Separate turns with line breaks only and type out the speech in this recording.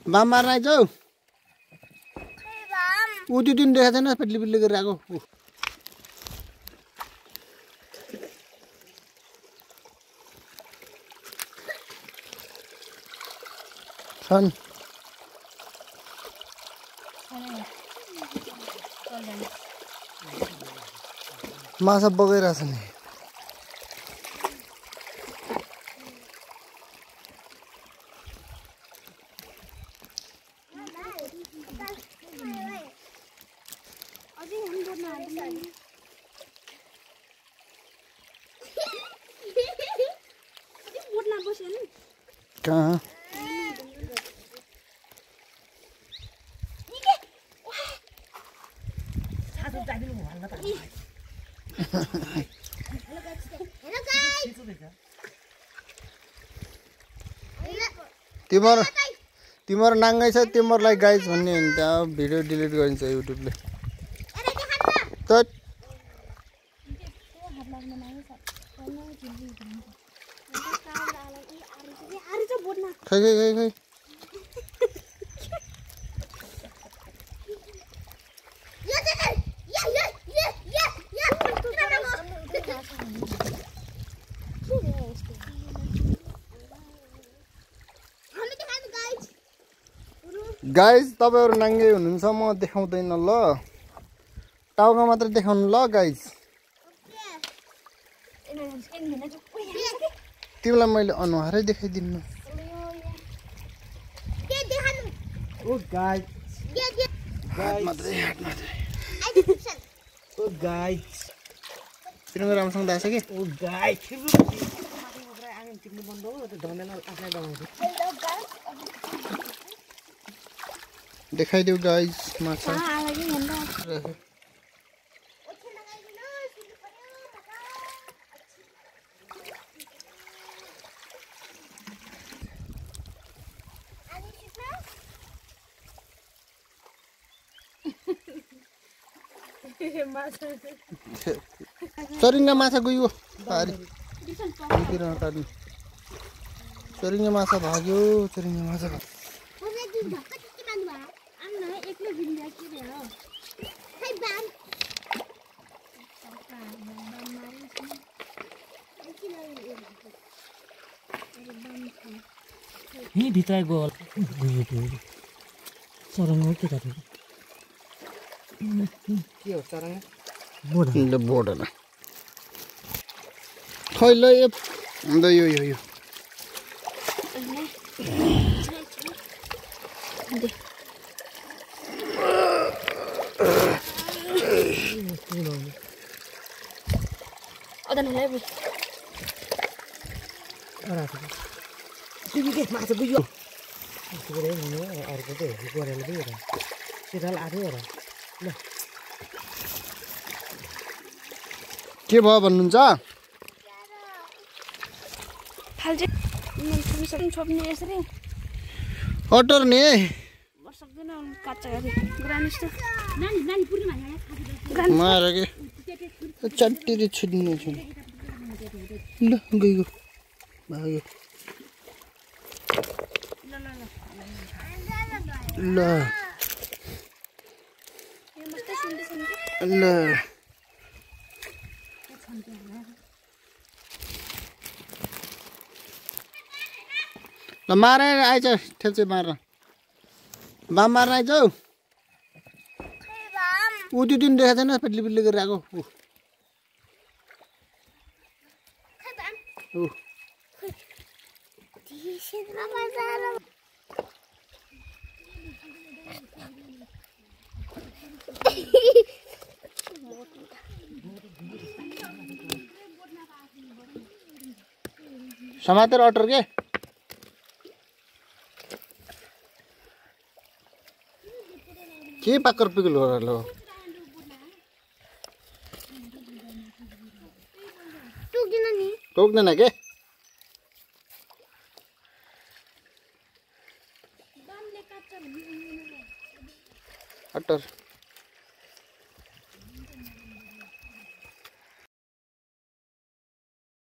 बाम मार्न आइजौ ऊ त्यो दिन देखाएको छैन पेटली पिटली गरेर आएको छन् माछा बगाइरहेछ नि कहाँ तिम्रो नाङ्गै छ तिम्रोलाई गाइज भन्ने हो नि त्यहाँ भिडियो डिलिट गरिन्छ युट्युबले खै खै खै खै गाइज तपाईहरु नाङ्गे हुनुहुन्छ म देखाउँदैन ल टाउका मात्र देखाउनु ल गाइज तिमीलाई मैले अनुहारै देखाइदिन्नु
ओ गाइज
हात मात्रै
ओ गाइज
तिम्रो राम्रोसँग दाछ के
ओ गाइज आङन टिप्नु बन्द हो त्यो ढमेला आफै दबाउँछ
देखाइदेऊ गाइज माछा चरिङ्गा माछा गयो पारी चरिङ्गा माछा भाग्यो चरिङ्गा माछा
यही भित्र गयो चरङ हो के गर्नु के हो चरङ
बोर्ड खै ल यो यो
माछा गयो अर्को त गरेर दियो र सिराल आयो र ल
के भयो भन्नुहुन्छ अटर नि मार के चट्टी छिड्ने छ ल गयो भाग्यो ल ल ल मारे आइज ठेल्चे मार बाम मार्न आइजौ ऊ त्यो दिन देखाएको छैन पेटली पिटली गरेर आएको समातेर अटर के पाकर पिकल गरेर लो टोक्दैन के अटर